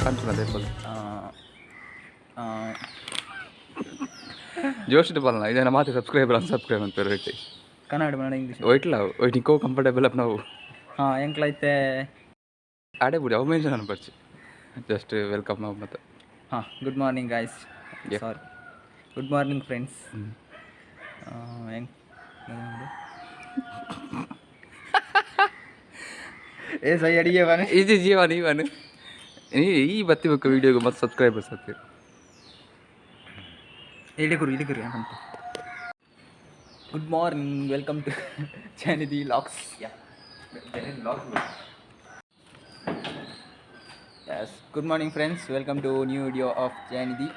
ಪನ್ಪುನ ಪೋದು ಜೋಶ್ ಬಲ್ಲ ಇದನ್ನ ಮಾತು ಸಬ್ಸ್ಕ್ರೈಬರ್ ಅನ್ಸಬ್ಸ್ಕ್ರೈಬ್ ಅಂತ ರೇಟ್. ಕನ್ನಡ ಬನ್ನಡ ಇಂಗ್ಲೀಷ್. ಒಯ್ಟ್ಲ ಒಯ್ಟ್ ನಿಕೋ ಕಂಫರ್ಟೇಬಲ್ ಅಪ್ ನಾವು. ಹಾಂ, ಎಂಕ್ಲೈತೆ. ಆಡೆ ಬಿಡಿ, ಅವು ಮೆನ್ಷನ್ ಅನ್ಪರ್ಚಿ, ಜಸ್ಟ್ welcome ಮತ್ತೆ. ಹಾಂ, good morning guys. Sorry, good morning friends. ಹೆಂಗ್ ಏ ಸೈ ಅಡಿಗೆ ಬಾನೆ. ಇದು ಜೀವ ನೀವನು ಈ ಬತ್ತಿ ಬೇಕು ವೀಡಿಯೋಗೆ ಮತ್ತೆ ಸಬ್ಸ್ಕ್ರೈಬರ್ಸ್ ಹತ್ತಿರ. ಇಡಿ ಗುರು, ಇಡಿ ಗುರು ಅಂತ. Good morning, welcome to Janidhi vlogs. Yes, good morning friends, welcome to new video of Janidhi.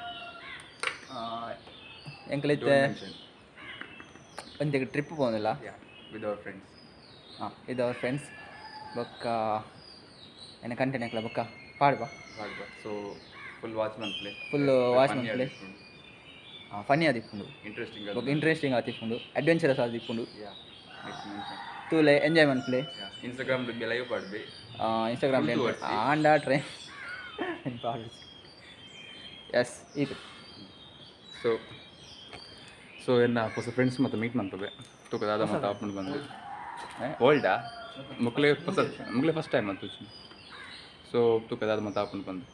ಎಂಕಲೈತೆ ಒಂದೆಗೆ trip ಪೋಂದಿಲ್ಲ. With our friends. ಹಾಂ, ಇದು ಅವರ್ ಫ್ರೆಂಡ್ಸ್ ಬೊಕ್ಕ ಎನ್ನ ಕಂಟೆಂಟ್ ಎಂಕ್ಲ ಬೊಕ್ಕ ಪಾಡ್ಬಾ. ಸೊ ಫುಲ್ ವಾಚ್ ಮನ್ಪ್ಲೆ. ಫುಲ್ ವಾಚ್ ಮನ್ಪ್ಲೆ. ಹಾಂ, ಫನ್ನಿ ಆದಿಪ್ಪುಂಡು. ಇಂಟ್ರೆಸ್ಟಿಂಗ್. ಬೊಕ್ಕ ಇಂಟ್ರೆಸ್ಟಿಂಗ್ ಆತಿಪ್ಪುಂಡು, ಅಡ್ವೆಂಚರಸ್ ಆದಿಪ್ಪುಂಡು. ತೂಲೆ, ಎಂಜಾಯ್ ಮನ್ಪ್ಲೆ. ಇನ್ಸ್ಟಾಗ್ರಾಮ್ ಲೈವ್ ಪಾಡ್ಬಿ. ಇನ್ಸ್ಟಾಗ್ರಾಮ್ ಆಂಡ ಟ್ರೈ ಎಸ್ ಇದು. ಸೊ ಸೊ ಎನ್ನ ಹೊಸ ಫ್ರೆಂಡ್ಸ್ ಮತ್ತು ಮೀಟ್ ಮಾಡ್ತವೆ ತೂಕ ದಾದ ಮತ್ತು ಆಪುಂಡು ಬಂದು ಓಲ್ಡಾ ಮುಕ್ಲೆ ಹೊಸ ಮುಕ್ಲೆ ಫಸ್ಟ್ ಟೈಮ್ ಅಂತ. ಸೊ ತೂಕ ದಾದ ಮತ್ತು ಆಪುಂಡು ಬಂದು.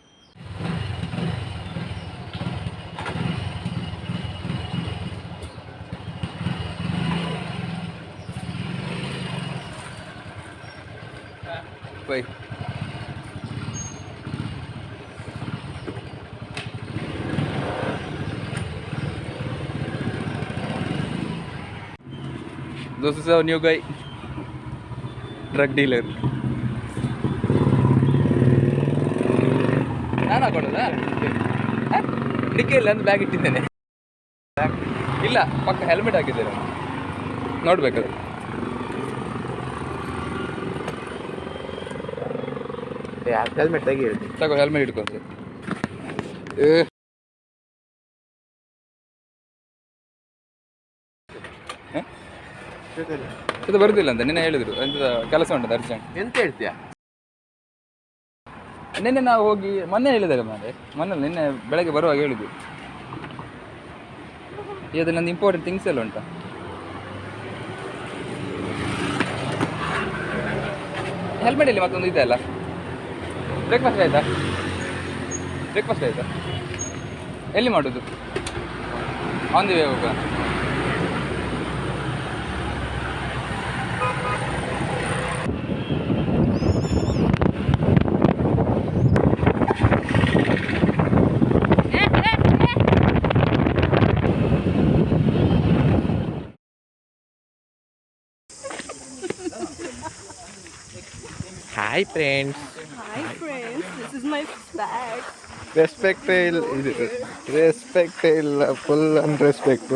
Bye. This is our new guy, drug dealer. ನಾನು ಹಾಕೊಡೋದಾ? ಡಿಕ್ಕಿಯಲ್ಲಿ ಒಂದು ಬ್ಯಾಗ್ ಇಟ್ಟಿದ್ದೇನೆ. ಇಲ್ಲ, ಪಕ್ಕ ಹೆಲ್ಮೆಟ್ ಹಾಕಿದ್ದೇನೆ, ನೋಡ್ಬೇಕದು. ಹೆಲ್ಮೆಟ್ ತೆಗಿ ಹೇಳ್ತೀನಿ. ತಗೋ, ಹೆಲ್ಮೆಟ್ ಇಟ್ಕೊ ಸರ್. ಇದು ಬರುದಿಲ್ಲ ಅಂತ ನಿನ್ನೆ ಹೇಳಿದ್ರು. ಎಂತ ಕೆಲಸ ಉಂಟು ಅರ್ಜೆಂಟ್. ಎಂತ ಹೇಳ್ತೀಯಾ? ನಿನ್ನೆ ನಾವು ಹೋಗಿ ಮೊನ್ನೆ ಹೇಳಿದ್ದಾರೆ ಮಾರೆ, ಮೊನ್ನೆ ಅಲ್ಲ, ನಿನ್ನೆ ಬೆಳಗ್ಗೆ ಬರುವಾಗ ಹೇಳಿದ್ದು. ಇದು ನಂದು ಇಂಪಾರ್ಟೆಂಟ್ ಥಿಂಗ್ಸ್ ಎಲ್ಲ ಉಂಟಾ? ಹೆಲ್ಮೆಟ್ ಇಲ್ಲಿ ಮತ್ತೊಂದು ಇದೆ ಅಲ್ಲ. ಬ್ರೇಕ್ಫಾಸ್ಟ್ ಆಯ್ತಾ? ಬ್ರೇಕ್ಫಾಸ್ಟ್ ಆಯ್ತಾ? ಎಲ್ಲಿ ಮಾಡೋದು? ಆನ್ the way ಹೋಗುವ. Hi friends. Hi friends, this is my bag. Respect ಇಲ್ಲ, ಇದು ರೆಸ್ಪೆಕ್ಟ್ ಇಲ್ಲ, ಫುಲ್ ಅನ್ರೆಸ್ಪೆಕ್ಟ್.